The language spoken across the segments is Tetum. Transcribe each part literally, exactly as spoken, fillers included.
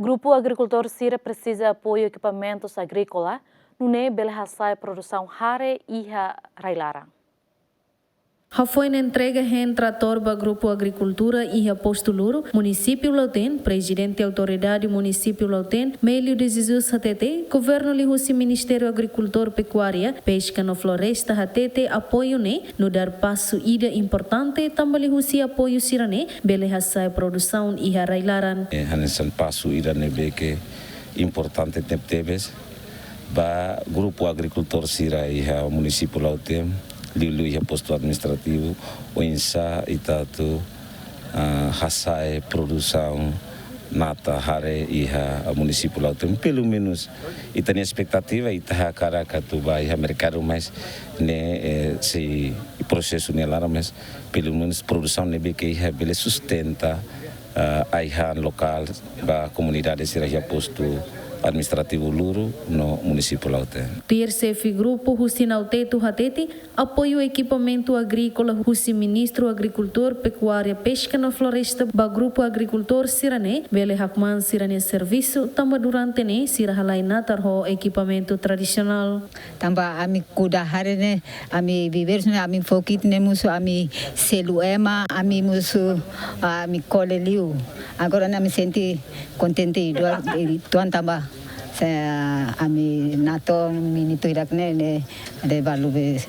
Grupu agrikultór sira presiza apoiu ekipamentus agríkola, nune'e bele hasa'e produsaun hare iha rai-laran. Hafoin entrega hein tratór ba grupu agrikultura iha Postu Luru, Munisípiu Lautém, Prezidente Autoridade Munisípiu Lautém, Mélio de Jesus hatete, governu liuhusi Ministériu Agrikultura, Pekuária, Peska no Floresta hatete apoiu ne'e nu'udar pasu ida importante tanba liuhusi apoiu sira-ne'e bele hasa'e produsaun iha rai-laran. Eh, hanesan pasu ida ne'ebé ke importante tebetebes ba grupu agrikultór sira iha Munisípiu Lautém, liuliu iha postu administrativu, oinsá ita atu, ah, hasa'e produsaun natar hare iha Munisípiu Lautém. Pelumenus ita-nia espetativa, ita hakarak atu ba iha merkadu, mas ne'e, eh, sei prosesu nia laran, mas pelumenus produsaun ne'ebé ke iha bele sustenta, ah, ai-han lokál ba komunidade sira iha postu administrativu Luru no Munisípiu Lautém. Tuir xefe grupu husi Nautetu hatete, apoiu ekipamentu agríkola husi Ministru Agrikultura, Pekuária, Peska no Floresta ba grupu agrikultór sira-ne'e bele hakmaan sira-nia servisu tanba durante ne'e sira halai natar ho ekipamentu tradisionál. Tanba ami kuda hare ne'e, ami viveiru ne'e, ami fokit ne'e mosu, ami selu ema, ami mosu, ami kole liu. Agora ne'e ami sente kontente i dua, i tuan tanba se ami natar minitu hirak ne'e, ne'e, ne'e balu be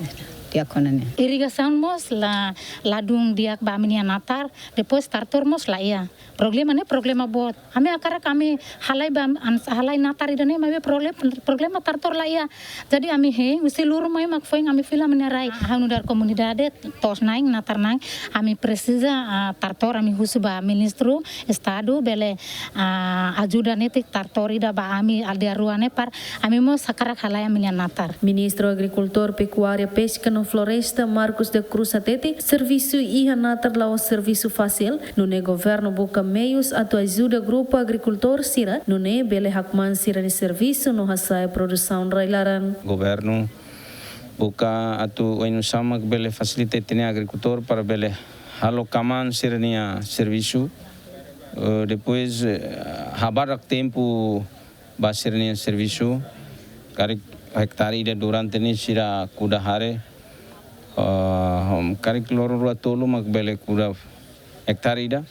di'ak ona ne'e. Irrigasaun mós la, ladún di'ak ba ami-nia natar, depois tratór mós la iha. Problema ne'e problema boot. Ami hakarak ami halai ba am-, an-, halai natar ida-ne'e maibé problema, problema tratór la iha. Jadi ami hein, husi Luru mai mak foin ami fila ami-nia rai. Ha'u nu'udar komunidade, to'os-na'in, natar-na'in, ami presiza, ah, tratór, ami husu ba Ministru Estadu bele, ah, ajuda netik tratór ida ba ami aldeia rua ne'e para ami mós hakarak halai ami-nia natar. Ministru Agrikultura, Pekuária, Peska no Floresta, Marcos da Cruz hatete, servisu iha natar la'ós servisu fasil, nune'e governu buka meius atu ajuda grupu agrikultór sira, nune'e bele hakmaan sira-nia servisu no hasa'e produsaun rai-laran. Governu buka atu oinsá mak bele fasilita ita-nia agrikultór para bele halo kmaan sira-nia servisu. Eh, depois, eh, habadak tempu ba sira-nia servisu, karik ektare ida durante ne'e sira kuda hare, ah, karik loron rua tolu mak bele kuda ektare ida,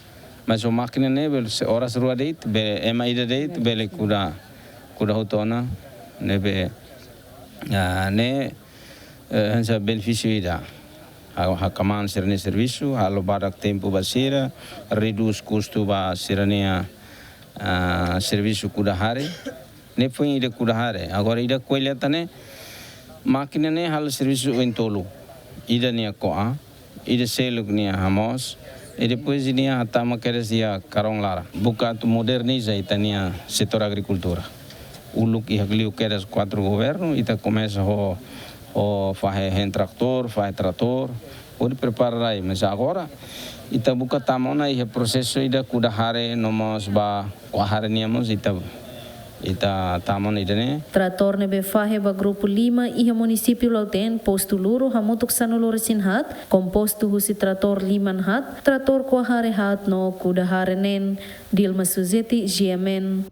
mas ho mákina ne'e bele se oras rua de'it, be ema ida de'it, bele kuda, kuda hotu ona, ne'ebé, ah, ne'e, eh, hanesan benefísiu ida. Ha, hakmaan sira-nia servisu, halo badak tempu ba sira, redús kustu ba sira-nia, ah, servisu kuda hare. Ne'e foin ida kuda hare. Agora ida ko'alia tan ne'e, mákina ne'e halo servisu oin tolu. Ida nia ko'a, ida seluk nia hamoos, i depois nia hatama kedas iha karón laran. Buka atu moderniza ita-nia setór agrikultura. Uluk iha liu kedas kuatru governu, ita komesa ho, ho fahe hein tratór, fahe tratór, hodi prepara rai. Mas agora, ita buka tama ona iha prosesu ida kuda hare no mós ba ko'a hare nian mós ita, ita tama ona ida-ne'e. Tratór ne'ebé fahe ba grupu lima iha Munisípiu Lautém, Postu Luru, hamutuk sanulu-resin-haat, kompostu husi tratór liman haat, tratór ko'a hare haat no kuda hare neen. Dilma Suzeti, G M N.